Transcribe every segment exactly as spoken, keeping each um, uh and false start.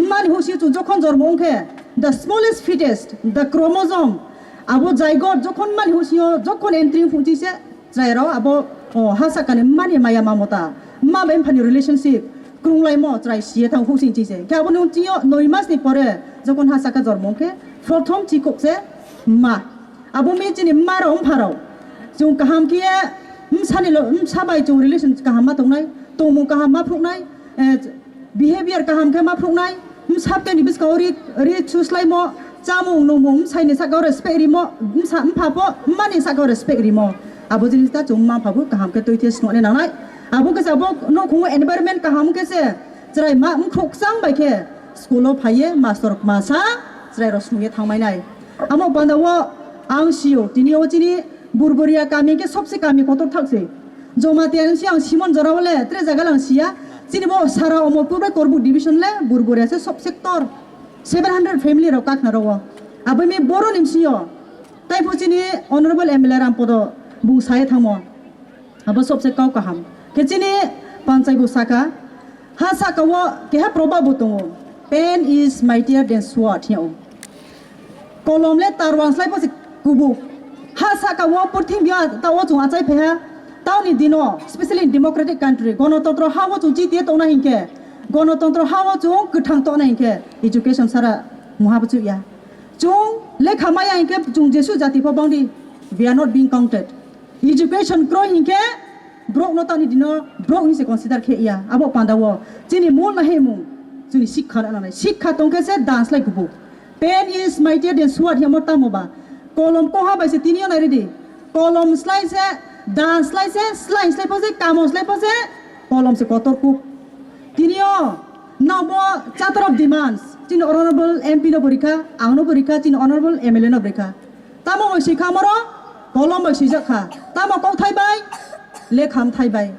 Mani husi chwng jokhon jormo wngkhe, the smallest fetus, the chromosome, abo zygote jokhon mani husi o jokhon entry wngphung chi se chwrai rok abo, o, ha sakani mani maya mamota, ma bai mphani relationship krunglaimo chwrai siye thang husi chi se. Khe abo nung chi o noi mas ni pore jokhon ha saka jormo wngkhe prothom chikok se ma. Abo mi chini ma rok mpha rok. Chwng kaham khe bwsani lo, bwsa bai chwng relation kaham ma tongnai, tongmung kaham ma phunuknai, eh, behavior kaham khe ma phunuknai, bwsa tei ni bwskango ri, ri chuslaimo, chamung nungmung bwsai ni saka o respect rimo, bwsa mpha pho mani saka o respect rimo. Abo jinis ta chwng ma mpha bo kaham khe twi the swnamnai nangnai. Abo khe abo nukhungo environment kaham khe se chwrai ma mkhuk chang bai khe school o phaiye master masa chwrai rok swnamye thangmai nai. Amo panda o ang sio, tini o chini Burburia kami khe sobse kami kotor thak se. Jamatia wngsi ang Simon jora o le tre jaga lang siya. Chini bo sara Omorpur bai Korbuk division le Burburia se sobse ktor. Seven hundred family rok kakhna rok o. Abo mi boro ni sio. Tai pho chini honorable M L A Rampodo bung saye thangmo. Abo sobse kau kaham. Khe chini panchai bo saka, ha saka o keha proverb bo tongo, "Pen is mightier than sword," hiya o. Kolom le tarwang slai pho se kubuk. Ha saka o purthimbi o ta o chwng achai phaiha. Taoni dino, specially in democratic country, gonotontro ha o chwng chitiye tongna hinkhe, gonotontro ha o chwng kwthang tongna hinkhe, education sara muha bo chuya. Chwng lekha maya hinkhe chwng jesu jati pho bangdi, we are not being counted. Education kroi hinkhe borok no tani dino borok hinse consider khe ya. Abo panda o chini mol na hemung chini sikha na nai. Sikha tongkhe se dan slai kubuk. Pen is mightier than sword hiya mo tamo ba. Kolom koha bai se tini o nai ridi. Kolom slai se, dan slai se, slai slai pho se, kamo slai pho se, kolom se kotor kuk. Tini o nabo charter of demands chini honorable M P no bo rikha, ang no bo rikha, chini honorable M L A no bo rikha. Tamo bai swi kha moro, kolom bai swijak kha. Tamo kokthai bai, lekha mthai bai.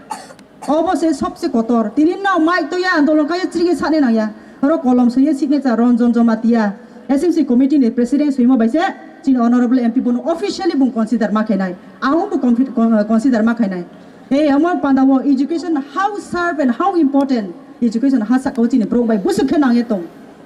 Obo se sobse kotor. Tini nao mic toya andolon kaiye chirigwi sani nangya. Oro kolom swiye signature Ranjan Jamatia, S M C committee ni president swimo bai se chini honorable M P bono officially bung consider ma khainai. Ang bo confi-, con-, consider ma khainai. Ei, amo panda o education how sharp and how important education ha saka o chini borok bai busuk khe nangye tong.